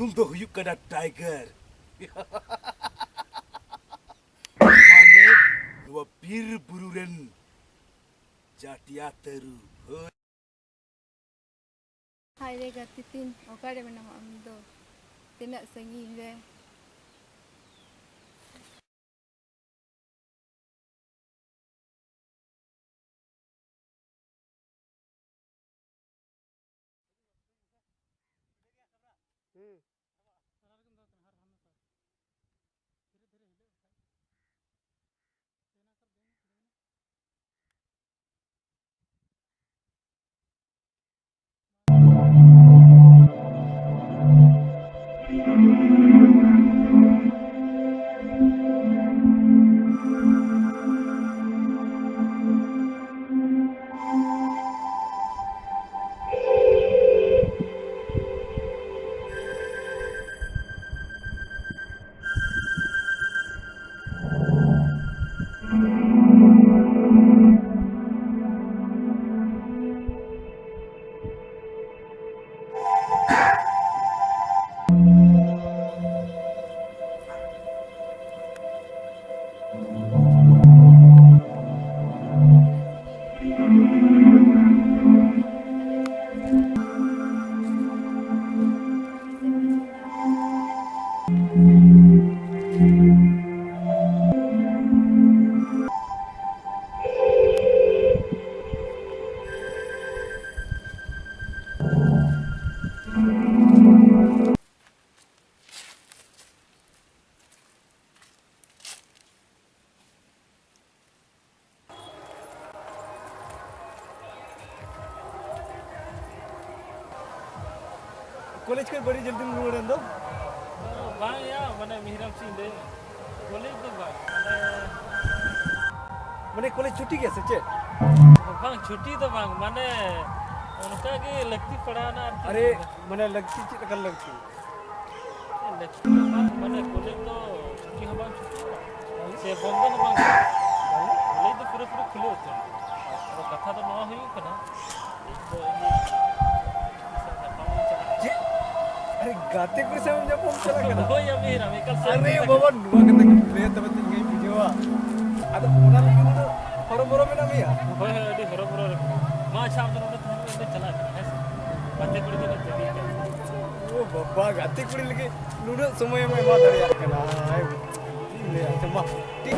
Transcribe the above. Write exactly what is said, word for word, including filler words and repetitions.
ᱩᱱᱤ ᱫᱚ ᱦᱩᱭᱩᱜ ᱠᱟᱱᱟ ᱴᱟᱭᱜᱟᱨ᱾ ᱢᱟᱱᱮ ᱱᱚᱣᱟ ᱵᱤᱨ ᱵᱩᱨᱩ ᱨᱮᱱ ᱡᱟᱹᱴᱤᱭᱟ ᱛᱟᱹᱨᱩᱵ᱾ ᱦᱳᱭ᱾ ᱦᱟᱭ ᱨᱮ ᱜᱟᱛᱮ ᱛᱤᱧ, ᱚᱠᱟᱨᱮ ᱢᱮᱱᱟᱢᱟ ᱟᱢ ᱫᱚ? ᱛᱤᱱᱟᱹᱜ ᱥᱟᱺᱜᱤᱧ ᱨᱮ? ᱠᱚᱞᱮᱡᱽ ᱠᱷᱚᱱ ᱵᱟᱹᱲᱤᱡ ᱡᱚᱞᱫᱤᱢ ᱨᱩᱣᱟᱹᱲᱮᱱ ᱫᱚ? ᱵᱟᱝ ᱭᱟ, ᱢᱟᱱᱮ ᱢᱤᱦᱨᱟᱢ ᱪᱮᱫ ᱤᱧ ᱞᱟᱹᱭᱟ, ᱠᱚᱞᱮᱡᱽ ᱫᱚ ᱵᱟᱝ, ᱢᱟᱱᱮ ᱢᱟᱱᱮ ᱠᱚᱞᱮᱡᱽ ᱪᱷᱩᱴᱤ ᱜᱮᱭᱟ ᱥᱮ ᱪᱮᱫ? ᱵᱟᱝ, ᱪᱷᱩᱴᱤ ᱫᱚ ᱵᱟᱝ, ᱢᱟᱱᱮ ᱚᱱᱠᱟ ᱜᱮ ᱞᱟᱹᱠᱛᱤ ᱯᱟᱲᱟᱣᱱᱟ ᱟᱨᱠᱤ᱾ ᱟᱨᱮ, ᱢᱟᱱᱮ ᱞᱟᱹᱠᱛᱤ ᱪᱮᱫ ᱞᱮᱠᱟᱱ ᱞᱟᱹᱠᱛᱤ? ᱞᱟᱹᱠᱛᱤ ᱫᱚ ᱵᱟᱝ, ᱢᱟᱱᱮ ᱠᱚᱞᱮᱡᱽ ᱫᱚ ᱪᱷᱩᱴᱤ ᱦᱚᱸ ᱵᱟᱝ ᱪᱷᱩᱴᱤᱜᱼᱟ, ᱥᱮ ᱵᱚᱱᱫᱚ ᱦᱚᱸ ᱵᱟᱝ ᱦᱩᱭᱩᱜᱼᱟ᱾ ᱠᱚᱞᱮᱡᱽ ᱫᱚ ᱯᱩᱨᱟᱹᱯᱩᱨᱤ ᱠᱷᱩᱞᱟᱹᱣ ᱩᱛᱟᱹᱨ᱾ ᱟᱫᱚ ᱠᱟᱛᱷᱟ ᱫᱚ ᱱᱚᱣᱟ ᱦᱩᱭᱩᱜ ᱠᱟᱱᱟ, ᱤᱧ ᱫᱚ ᱤᱧ ᱥᱟᱶ ᱧᱟᱯᱟᱢ ᱤᱧ ᱪᱟᱞᱟᱜ ᱠᱟᱱᱟ᱾ ᱪᱮᱫ? ᱟᱨᱮ ᱜᱟᱛᱮ ᱠᱩᱲᱤ ᱥᱟᱶ ᱧᱟᱯᱟᱢ ᱪᱟᱞᱟᱜ ᱠᱟᱱᱟ? ᱦᱳᱭ, ᱟᱢᱤᱨ, ᱟᱢ ᱮᱠᱟᱞ ᱥᱟᱹᱨᱤ ᱟᱨᱮ ᱠᱟᱛᱷᱟ ᱵᱟᱵᱟ, ᱠᱟᱱᱟ᱾ ᱱᱚᱣᱟ ᱠᱟᱛᱷᱟ ᱠᱚ ᱞᱟᱹᱭᱟ ᱛᱚᱵᱮ ᱛᱚ ᱤᱧ ᱦᱚᱸᱧ ᱵᱩᱡᱷᱟᱹᱣᱟ᱾ ᱟᱫᱚ ᱚᱱᱟ ᱞᱟᱹᱜᱤᱫ ᱫᱚ ᱦᱚᱨᱚᱵᱚᱨᱚ ᱢᱮᱱᱟᱜ ᱢᱮᱭᱟ? ᱦᱳᱭ, ᱦᱳᱭ, ᱟᱹᱰᱤ ᱦᱚᱨᱚᱵᱚᱨᱚ ᱨᱮ ᱢᱮᱱᱟᱹᱧᱟ᱾ ᱢᱟ, ᱟᱪᱪᱷᱟ, ᱟᱢ ᱫᱚ ᱱᱚᱰᱮ ᱛᱟᱦᱮᱸ ᱠᱟᱛᱮ ᱪᱟᱞᱟᱜ ᱠᱟᱱᱟ, ᱦᱮᱸ ᱥᱮ? ᱜᱟᱛᱮ ᱠᱩᱲᱤ ᱫᱚ ᱱᱚᱰᱮ ᱪᱮᱫ ᱞᱟᱹᱜᱤᱫ? ᱳ ᱵᱟᱵᱟ, ᱜᱟᱛᱮ ᱠᱩᱲᱤ ᱞᱟᱹᱜᱤᱫ ᱱᱩᱱᱟᱹᱜ ᱥᱚᱢᱚᱭᱮᱢ ᱮᱢᱟ ᱫᱟᱲᱮᱭᱟᱜ ᱠᱟᱱᱟ᱾ ᱪᱮᱫ ᱤᱧ ᱞᱟᱹᱭᱟ? ᱟᱪᱪᱷᱟ, ᱢᱟ, ᱴᱷᱤᱠ᱾